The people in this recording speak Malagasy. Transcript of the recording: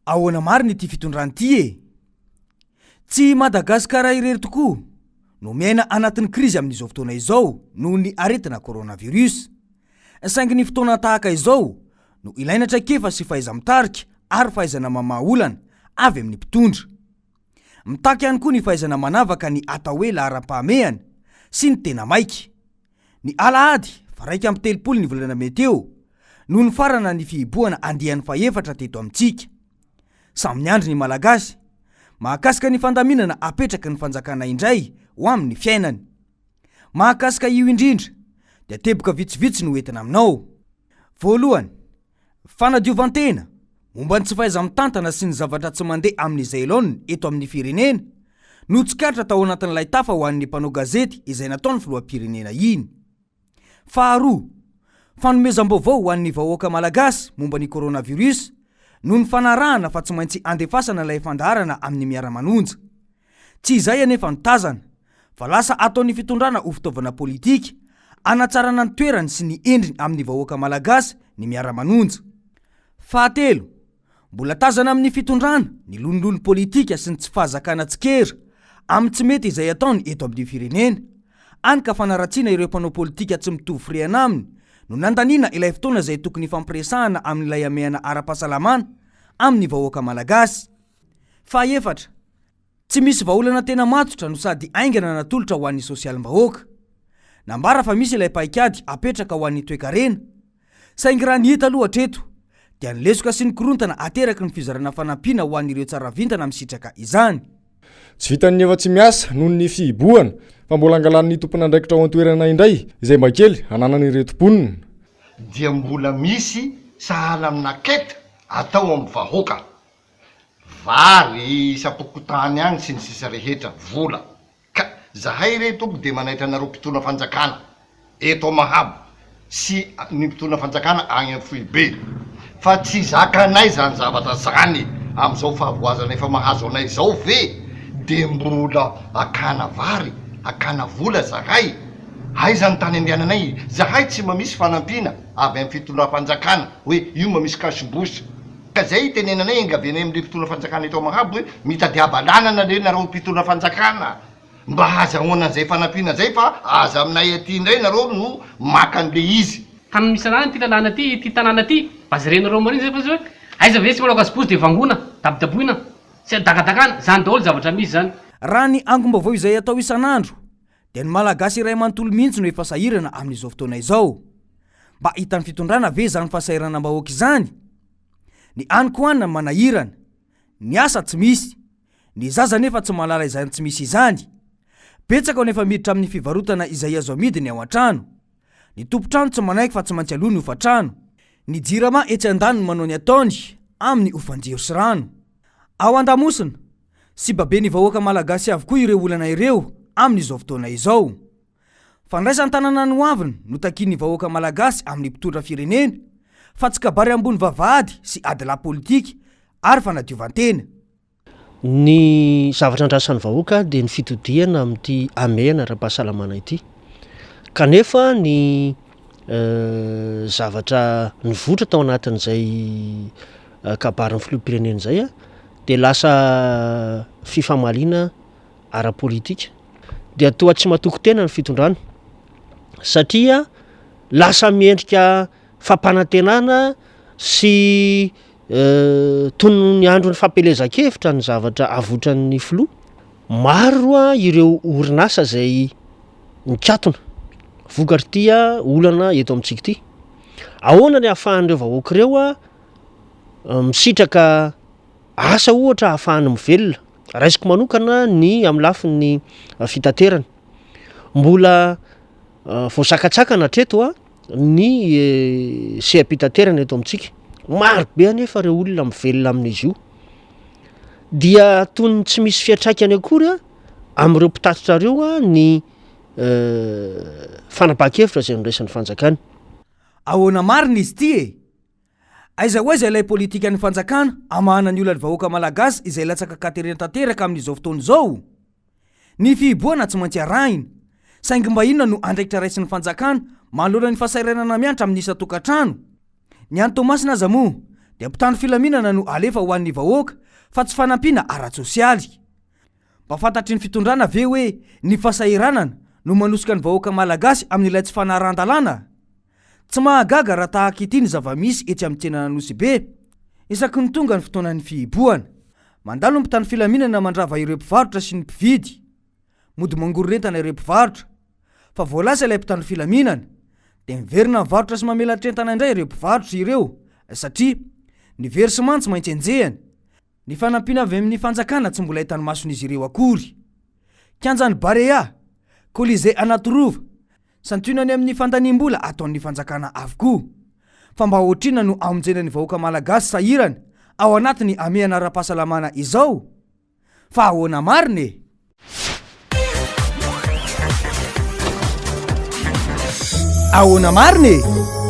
Ahoana marina ity fitondrana ity e? Tsy i Madagasikara irery tokoa no miaina anatin'ny krizy amin'izao fotoana izao noho ny aretina coronavirus. Saingy ny fotoana tahaka izao no ilaina traikefa sy fahaiza-mitarika ary fahaizana mamaha olana avy amin'ny mpitondra. Mitaky ihany koa ny fahaizana manavaka ny atao hoe laharam-pahamehana sy ny tena maika. Ny alahady faha 31 ny volana mey teo no nifarana ny fihibohana andiany fahefatra teto amintsika. Samy niandry ny Malagasy mahakasika ny fandaminana apetraky ny fanjakana indray ho amin'ny fiainany. Mahakasika io indrindra dia teboka vitsivitsy no entina aminao. Voalohany, Fanadiovan-tena momba ny tsy fahaiza-mitantana sy ny zavatra tsy mandeha amin'izay laoniny eto amin'ny firenena no tsikaritra tao anatin'ilay tafa ho an'ny mpanao gazety izay nataon'ny filoham-pirenena iny. Faharoa, fanomezam-baovao ho an'ny vahoaka malagasy momba ny coronavirus no nifanarahana fa tsy maintsy andefasana ilay fandaharana amin'ny miara-manonja. Tsy izay anefa no tazana, fa lasa ataon'ny fitondrana ho fitaovana politika hanatsarana ny toerany sy ny endriny amin'ny vahoaka malagasy ny miara-manonja. Fahatelo, mbola tazana amin'ny fitondrana ny lonilony politika sy ny tsy fahazakana tsikera amin'ny tsy mety izay ataony eto amin'ny firenena, hany ka fanaratsiana ireo mpanao politika tsy mitovy firehana aminy no nandaniana ilay fotoana izay tokony hifampiresahana amin'ilay hamehana ara-pahasalamana amin'ny vahoaka malagasy. Fahaefatra, tsy misy vahaolana tena matotra no sady haingana natolotra ho an'ny sosialim-bahoaka. Nambara fa misy ilay paikady apetraka ho an'ny toekarena, saingy raha ny hita aloha hatreto dia ny lesoka sy ny korontana ateraky ny fizarana fanampiana ho an'ireo tsara vintana misitraka izany. Tsy vitan'ny efa tsy miasa noho ny fihibohana fa mbola angalan'ny tompon'andraikitra ao an-toerana indray izay mba kely ananan'ireto mponina. Dia mbola misy sahala amina quête atao amin'ny vahoaka. Vary isam-pokontany agny sy ny sisa rehetra, vola. Ka zahay re tompoko dia manaitra anareo mpitondra fanjakana eto Mahabo sy ny mpitondra fanjakana agny am foibe fa tsy zakanay zany zavatra zany amizao fahavoazana efa mahazo anay zao ve de mbola akana vary, akana vola zahay? Aiza ny tany andehananay? Zahay tsy mba misy fanampiana avy am fitondram-panjakana hoe io mba misy cash bourse. Ka zay itenenanay engavenay amle mpitondra fanjakana eto Mahabo hoe mitadiava lalana le nareo mpitondra fanjakana mba hazahoana an'izay fanampiana zay fa aza aminay aty indray nareo no maka an'le izy. Tany misy anah ity lalàna ity, ity tanàna ity, mba jerenareo marina zay fa tsy hoe aiza ve tsy manao gazibozy de vangoina, dabodaboina, sy adakadakana, zany daholo zavatra misy zany. Raha ny angom-baovao izay atao isan'andro dia ny Malagasy iray manontolo mihitsy no efa sahirana amin'izao fotoana izao. Mba hitan'ny fitondrana ve izany fahasahiranam-bahoaka izany? Ny any ko any manahirana, ny asa tsy misy, ny zaza anefa tsy mahalala izany tsy misy izany. Betsaka no efa miditra amin'ny fivarotana izay azo amidy ny ao an-trano. Ny tompon-trano tsy manaiky fa tsy maintsy aloa ny hofan-trano. Ny jirama etsy andaniny manao ny ataony amin'ny hofan-jiro sy rano. Ao an-damosina, Siba be ny vahoaka malagasy avokoa ireo olana ireo amin'izao fotoana izao. Fandraisan-tanana ny hoaviny no takian'ny vahoaka malagasy amin'ny mpitondra firenena fa tsy kabary ambony vavahady sy adilahy politika ary fanadiovan-tena. Ny zavatra andrasan'ny vahoaka dia ny fitodihana amin'ity hamehana ara-pahasalamana ity. Kanefa ny zavatra nivoitra tao anatin'izay kabarin'ny filoham-pirenena izay dia lasa fifamaliana ara-politika. Dia toa tsy matoky tena ny fitondrana satria lasa miendrika fampanantenana sy toy ny andron'ny fampielezan-kevitra ny zavatra avotran'ny filoha. Maro ireo orinasa izay nikatona vokatr'ity olana eto amintsika ity. Ahoana ny ahafahan'ireo vahoaka ireo misitraka asa ohatra ahafahany mivelona. Raisiko manokana ny amin'ny lafiny fitaterana. Mbola voasakatsakana hatreto ny seha-pitaterana eto amintsika. Maro be anefa ireo olona mivelona amin'izy io. Dia toy ny tsy misy fiantraikany akory amin'ireo mpitatitra ireo ny fanapahan-kevitra izay noraisin'ny fanjakana. Ahoana marina izy ity e? Aiza ho aiza ilay politikan'ny fanjakana hamahana ny olan'ny vahoaka malagasy izay latsaka an-katerena tanteraka amin'izao fotoana izao? Ny fihibohana tsy maintsy arahina, saingy mba inona no andraikitra raisin'ny fanjakana manoloana ny fahasahiranana miantra amin'ny isan-tokantrano? Ny any Toamasina aza moa. dia mpitandro filaminana no alefa ho an'ny vahoaka fa tsy fanampiana ara-tsosialy. Mba fantatry ny fitondrana ve hoe ny fahasahiranana no manosika ny vahoaka malagasy amin'ilay tsy fanarahan-dalàna? Tsy mahagaga raha tahaka ity ny zava-misy etsy amin'ny tsenan'Anosibe, isaky ny tonga ny fotoanan'ny fihibohana. Mandalo ny mpitandro filaminana mandrava ireo mpivarotra sy ny mpividy. Mody mangororentana ireo mpivarotra. Fa vao lasa ilay mpitandro filaminana, dia miverina mivarotra sy mamelatr'entana indray ireo mpivarotra ireo satria ny versement tsy maintsy enjehina. Ny fanampiana avy amin'ny fanjakana tsy mbola hitan'ny mason'izy ireo akory. Kianjan'ny Barea, Colisée Anatirova, santionany amin'ny fandaniam-bola ataon'ny fanjakana avokoa. Fa mba ohatr'inona no hamonjena ny vahoaka malagasy sahirana ao anatin'ny hamehana ara-pahasalamana izao? Fa ahoana marina e? Ahoana marina e?